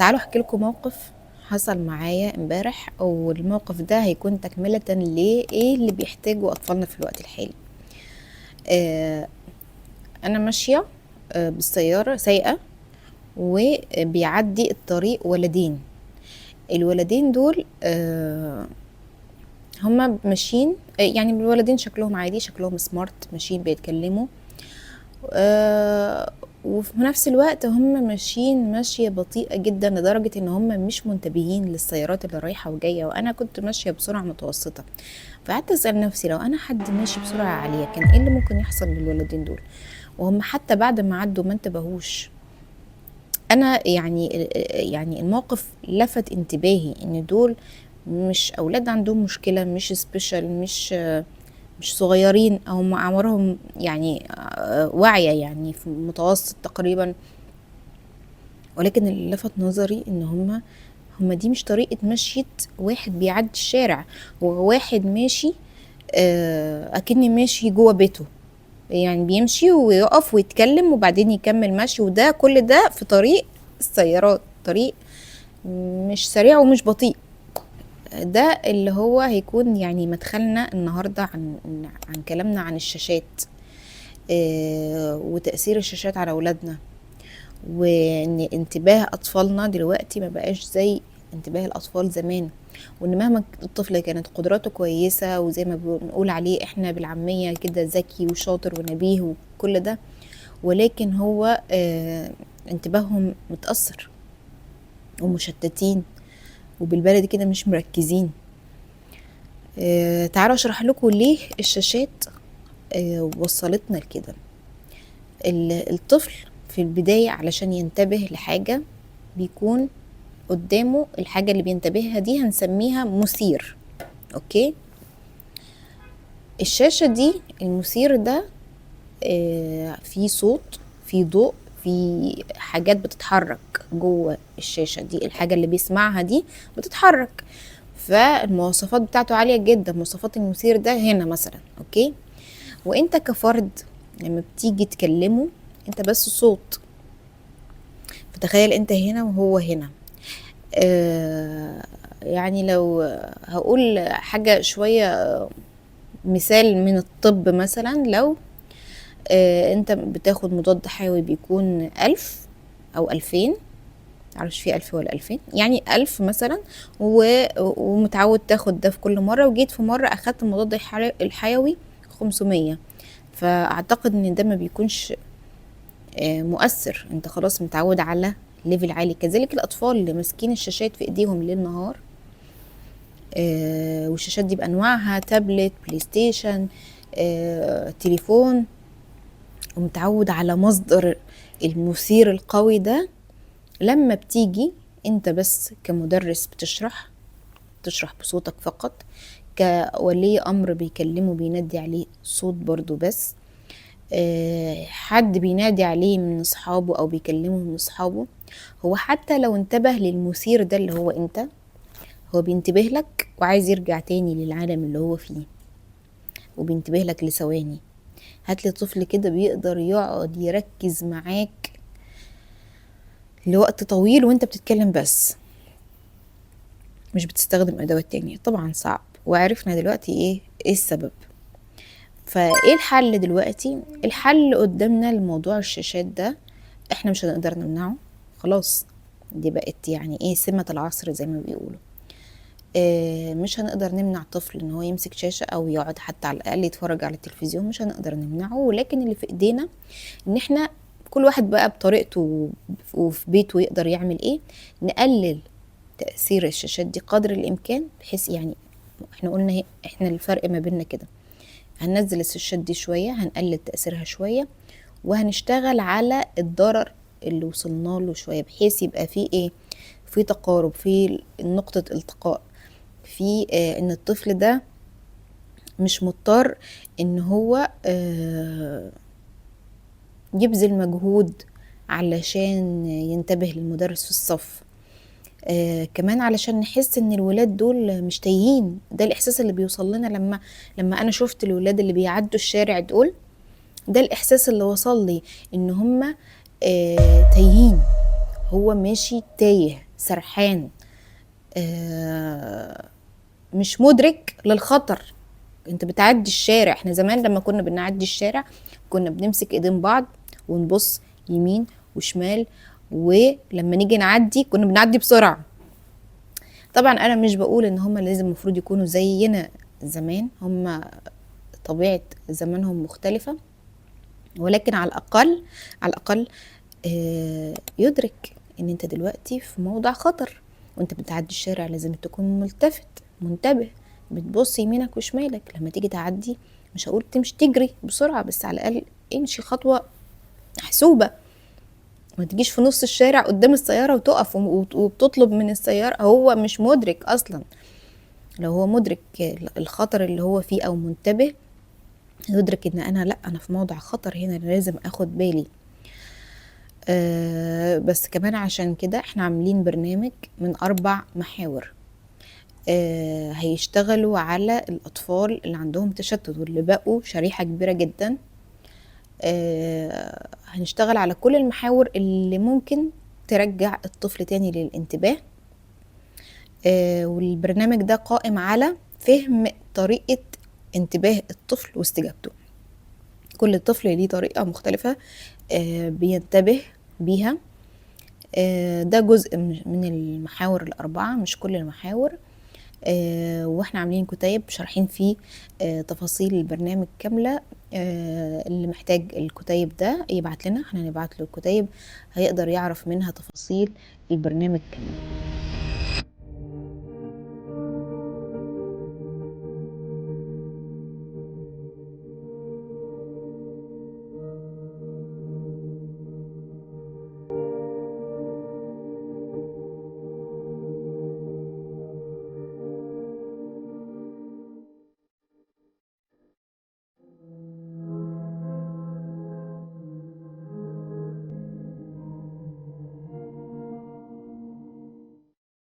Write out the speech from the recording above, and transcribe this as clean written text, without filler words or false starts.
تعالوا احكي لكم موقف حصل معايا امبارح، والموقف ده هيكون تكملة لإيه اللي بيحتاجه أطفالنا في الوقت الحالي. آه، أنا ماشية بالسيارة، سايقة، وبيعدي الطريق ولدين. الولدين دول هما ماشيين، يعني الولدين شكلهم عادي، شكلهم سمارت، ماشيين بيتكلموا، وفي نفس الوقت هم ماشيين ماشية بطيئة جدا لدرجة ان هم مش منتبهين للسيارات اللي رايحة وجاية، وانا كنت ماشية بسرعة متوسطة. فقعدت اسأل نفسي لو انا حد ماشي بسرعة عالية كان ايه اللي ممكن يحصل للولدين دول، وهم حتى بعد ما عدوا ما انتبهوش. انا يعني الموقف لفت انتباهي ان دول مش اولاد عندهم مشكلة، مش special، مش صغيرين، او اعمارهم واعية، في متوسط تقريبا. ولكن اللي لفت نظري ان هما دي مش طريقة مشية واحد بيعدي الشارع، وواحد ماشي، اكني ماشي جوه بيته، بيمشي ويقف ويتكلم وبعدين يكمل مشي، وده كل ده في طريق السيارات، طريق مش سريع ومش بطيء. ده اللي هو هيكون مدخلنا النهاردة عن كلامنا عن الشاشات، وتأثير الشاشات على أولادنا، وإن انتباه أطفالنا دلوقتي ما بقاش زي انتباه الأطفال زمان، وإن مهما الطفل كانت قدراته كويسة وزي ما بنقول عليه إحنا بالعامية كده ذكي وشاطر ونبيه وكل ده، ولكن هو انتباههم متأثر ومشتتين، وبالبلدي كده مش مركزين. تعالوا اشرح لكم ليه الشاشات وصلتنا لكده. الطفل في البداية علشان ينتبه لحاجة بيكون قدامه الحاجة اللي بينتبهها دي هنسميها مثير. okay، الشاشة دي المثير ده، في صوت، في ضوء، في حاجات بتتحرك جوه الشاشة دي، الحاجة اللي بيسمعها دي بتتحرك، فالمواصفات بتاعته عالية جدا، مواصفات المثير ده هنا مثلا. okay، وانت كفرد لما بتيجي تكلمه انت بس صوت، فتخيل انت هنا وهو هنا. لو هقول حاجة شوية مثال من الطب مثلا، لو انت بتاخد مضاد حيوي بيكون 1000 او 2000، معرفش في 1000 ولا 2000، يعني 1000 مثلا، ومتعود تاخد ده في كل مرة، وجيت في مرة اخدت المضاد الحيوي 500، فاعتقد ان ده ما بيكونش مؤثر، انت خلاص متعود على level عالي. كذلك الاطفال اللي ماسكين الشاشات في ايديهم ليل نهار، والشاشات دي بانواعها، تابلت، بلاي ستيشن، تليفون، ومتعود على مصدر المثير القوي ده، لما بتيجي انت بس كمدرس بتشرح بصوتك فقط، كولي امر بيكلمه بينادي عليه صوت برضو بس، حد بينادي عليه من اصحابه او بيكلمه من اصحابه، هو حتى لو انتبه للمثير ده اللي هو انت، هو بينتبه لك وعايز يرجع تاني للعالم اللي هو فيه، وبينتبه لك لثواني. هاتلي طفل كده بيقدر يقعد يركز معاك لوقت طويل وانت بتتكلم بس، مش بتستخدم ادوات تانية، طبعا صعب. وعرفنا دلوقتي ايه السبب. فايه الحل دلوقتي؟ الحل قدامنا لموضوع الشاشات ده احنا مش هنقدر نمنعه، خلاص دي بقت سمة العصر زي ما بيقولوا. مش هنقدر نمنع طفل ان هو يمسك شاشة او يقعد حتى على الاقل يتفرج على التلفزيون، مش هنقدر نمنعه، ولكن اللي في ايدينا ان احنا كل واحد بقى بطريقته وفي بيته يقدر يعمل ايه، نقلل تأثير الشاشات دي قدر الامكان، بحيث احنا قلنا احنا الفرق ما بيننا كده، هننزل الشاشات دي شوية، هنقلل تأثيرها شوية، وهنشتغل على الضرر اللي وصلنا له شوية، بحيث يبقى في ايه، في تقارب، في نقطة التقاء، في ان الطفل ده مش مضطر ان هو يبذل مجهود علشان ينتبه للمدرس في الصف. كمان علشان نحس ان الولاد دول مش تايهين. ده الاحساس اللي بيوصل لنا لما انا شفت الولاد اللي بيعدوا الشارع دول، ده الاحساس اللي وصل لي ان هم تايهين، هو ماشي تايه سرحان، مش مدرك للخطر. انت بتعدي الشارع، احنا زمان لما كنا بنعدي الشارع كنا بنمسك ايدين بعض ونبص يمين وشمال، ولما نيجي نعدي كنا بنعدي بسرعة. طبعا انا مش بقول ان هما لازم المفروض يكونوا زينا زمان، هما طبيعة زمانهم مختلفة، ولكن على الاقل، على الاقل يدرك ان انت دلوقتي في موضع خطر، وانت بتعدي الشارع لازم تكون ملتفت منتبه، بتبص يمينك وشمالك لما تيجي تعدي. مش هقول تمشي تجري بسرعة، بس على الأقل امشي خطوة محسوبة، ما تجيش في نص الشارع قدام السيارة وتقف وبتطلب من السيارة. هو مش مدرك أصلا. لو هو مدرك الخطر اللي هو فيه أو منتبه، يدرك إن أنا لأ، أنا في موضع خطر هنا، لازم أخد بالي. بس كمان عشان كده احنا عاملين برنامج من 4 محاور، هيشتغلوا على الأطفال اللي عندهم تشتت واللي بقوا شريحة كبيرة جدا. هنشتغل على كل المحاور اللي ممكن ترجع الطفل تاني للانتباه. والبرنامج ده قائم على فهم طريقة انتباه الطفل واستجابته. كل طفل ليه طريقة مختلفة، بينتبه بيها. ده جزء من المحاور ال4، مش كل المحاور. واحنا عاملين كتيب شارحين فيه، تفاصيل البرنامج كاملة. اللي محتاج الكتيب ده يبعت لنا، احنا هنبعت له الكتيب، هيقدر يعرف منها تفاصيل البرنامج كاملة.